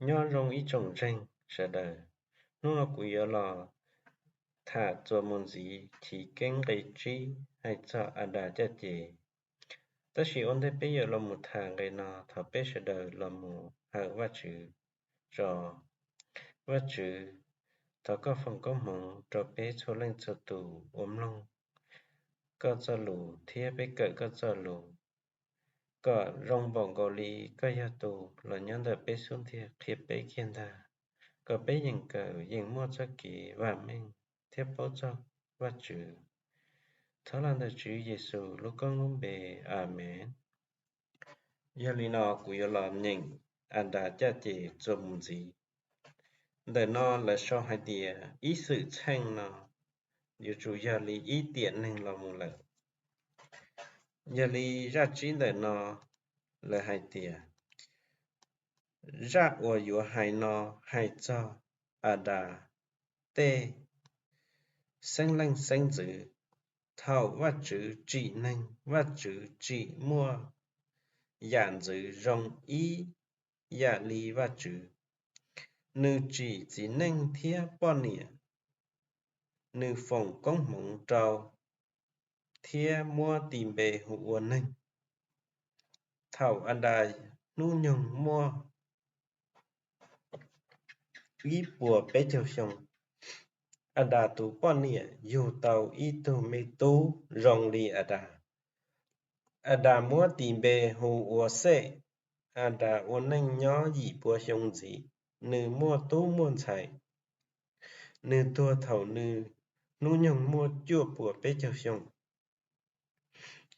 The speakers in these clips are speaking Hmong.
Nyob zoo ib tsoom ntseeg sawv daws, hnub no kuv yuav los tham txuas mus ntxiv chiv keeb nqe tsib hais txog Adas caj ces. Tab sis ua ntej peb yuav los mus tham nqe no, thov peb sawv daws los mus hawm Vajtswv tso. Vajtswv, thov koj foom koob hmoov rau peb txhua leej txhua tus uas mloog koj txoj lus thiab peb kawm koj txoj lus, kom zoo npaum nkaus li koj yog tus los nyob ntawm peb xub ntiag qhia peb kiag ntag, kom peb yeem kawm yeem muaj txoj kev vam meej thiab paub txog Vajtswv. Thov los ntawm Tswv Yexus lub koob lub npe, Amees. Yog li no kuv yuav los nyeem Adas caj ces txuas mus ntxiv. Ntawm no lawv sau hais tias ib xwm txheej no yuav tsum yog li ib tiam neeg los mus lawm. Yog li zaj tsib ntawm no lawv hais tias zaj uas yuav hais no hais txog Adas tej xeeb leej xeeb ntxwv. Thaum Vajtswv tsim neeg, Vajtswv tsim muaj yam ntxwv zoo ib yam li Vajtswv. Nws tsim txiv neej thiab poj niam, nws foom koob hmoov rau thiab muab tis npe hu ua neeg. Thaum Adas hnub nyoog muaj ib puas peb caug xyoo, Adas tus poj niam yug tau ib tug me tub zoo li Adas. Adas muab tis npe hu ua Xej. Adas ua neej nyob yim pua xyoo ntxiv, nws muaj tub muaj ntxhais. Nws tuag thaum nws hnub nyoog muaj cuaj puas peb caug xyoo.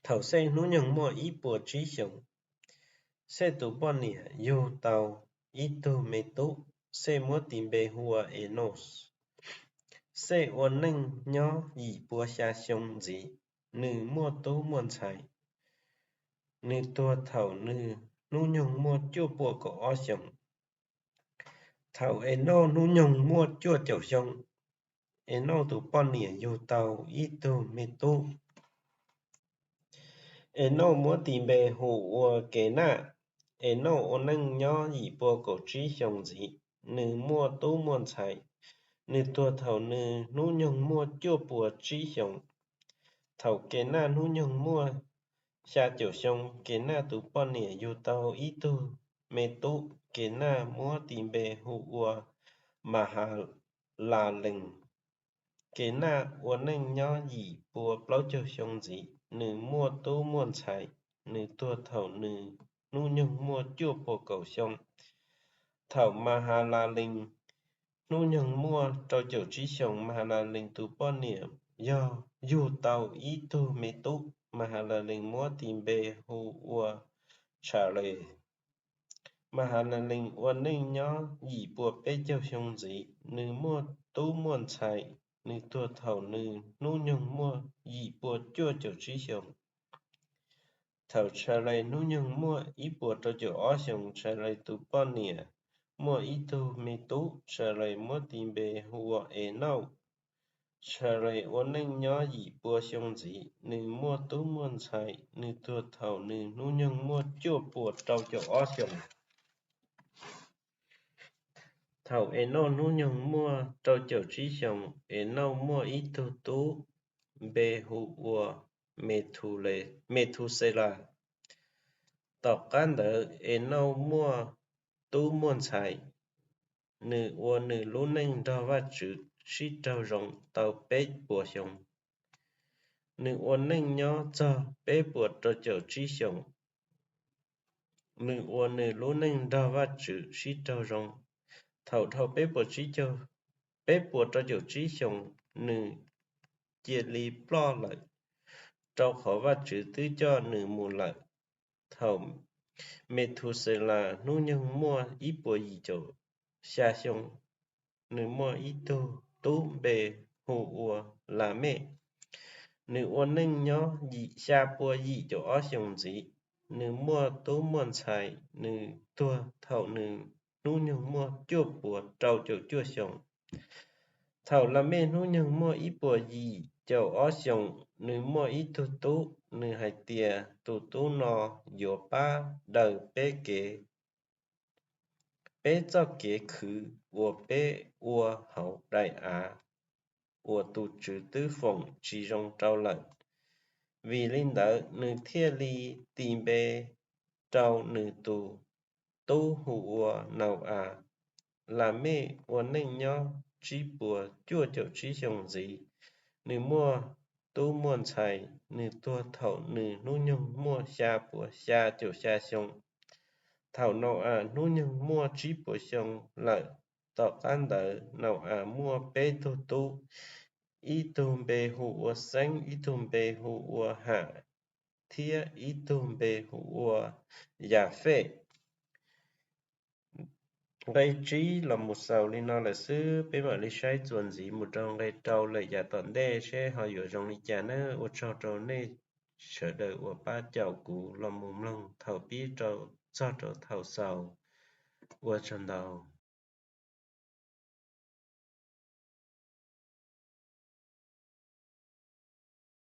Thaum Xej hnub nyoog muaj ib puas tsib xyoos, Xej tus poj niam yug tau ib tug me tub. Xej muab tis npe hu ua Enauj. Xej ua neej nyob yim pua xya xyoo ntxiv, nws muaj tub muaj ntxhais. Nws tuag thaum nws hnub nyoog muaj cuaj pua kaum ob xyoos. Thaum Enauj hnub nyoog muaj cuaj caum xyoo, Enauj tus poj niam yug tau ib tug me tub. Enauj muab tis npe hu ua Kenaj. Enauj ua neej nyob yim pua kaum tsib xyoos ntxiv, nws muaj tub muaj ntxhais. Nws tuag thaum nws hnub nyoog muaj cuaj pua tsib xyoos. Thaum Kenaj hnub nyoog muaj xya caum xyoo, Kenaj tus poj niam yug tau ib tug me tub. Kenaj muab tis npe hu ua Mahalalees. Kenaj ua neej nyob yim pua plaub caug xyoo ntxiv, nws muaj tub muaj ntxhais. Nws tuag thaum nws hnub nyoog muaj cuaj pua kaum xyoo. Thaum Mahalalees hnub nyoog muaj rau caum tsib xyoos, Mahalalees tus poj niam yog yug tau ib tug me tub. Mahalalees muab tis npe hu ua Tshales. Mahalalees ua neej nyob yim pua peb caug xyoo ntxiv, nws muaj tub muaj ntxhais. Nws tuag thaum nws hnub nyoog muaj yim pua cuaj caum tsib xyoos. Thaum Tshales hnub nyoog muaj ib puas rau caum ob xyoos, Tshales tus poj niam muaj ib tug me tub. Tshales muab tis npe hu ua Enauj. Tshales ua neej nyob yim pua xyoo ntxiv, nws muaj tub muaj ntxhais. Nws tuag thaum nws hnub nyoog muaj cuaj puas rau caum ob xyoos. Thaum Enauj hnub nyoog muaj rau caum tsib xyoos, Enauj muaj ib tug tub npe hu ua Methuselas. Tom qab ntawd Enauj muaj tub muaj ntxhais. Nws ua nws lub neej nrog Vajtswv sib raug zoo tau peb puas xyoo. Nws ua neej nyob txog peb puas rau caum tsib xyoos. Nws ua nws lub neej nrog Vajtswv sib raug zoo. Thaum dhau peb puas tsib caug, peb puas rau caum tsib xyoos, nws cia li ploj lawm, rau qhov Vajtswv twb coj nws mus lawm. Thaum Methuselas hnub nyoog muaj ib puas yim caum xya xyoo, nws muaj ib tug tub npe hu ua Lamej. Nws ua neej nyob yim xya pua yim caum ob xyoos ntxiv, nws muaj tub muaj ntxhais. Nws tuag thaum nws hnub nyoog muaj cuaj puas rau caum cuaj xyoos. Thaum Lamej hnub nyoog muaj ib puas yim caum ob xyoos, nws muaj ib tug tub. Nws hais tias, tus tub no yuav pab daws peb kev peb txoj kev khwv uas peb ua hauv daim av uas tus Tswv twb foom tsis zoo rau lawm. Vim li ntawd nws thiaj li tis npe rau nws tus tub hu ua Nau-as. Lamej ua neej nyob tsib puas cuaj caum tsib xyoos ntxiv, nws muaj tub muaj ntxhais. Nws tuag thaum nws hnub nyoog muaj xya puas xya caum xya xyoo. Thaum Nau-as hnub nyoog muaj tsib puas xyoo lawm, tom qab ntawd Nau-as muaj peb tug tub, ib tug npe hu ua Xeeb, ib tug npe hu ua Ham, thiab ib tug npe hu ua Yafej. Nqe tsib los mus xaus li no lawm xwb, peb mam li saib txuas ntxiv mus rau nqe rau lawm yav tom ntej seb ho yuav zoo li cas nawb. Ua tsaug rau nej sawv daws uas pab caum kuv los mus mloog thaum pib rau txog rau thaum xaus. Ua tsaug ntau.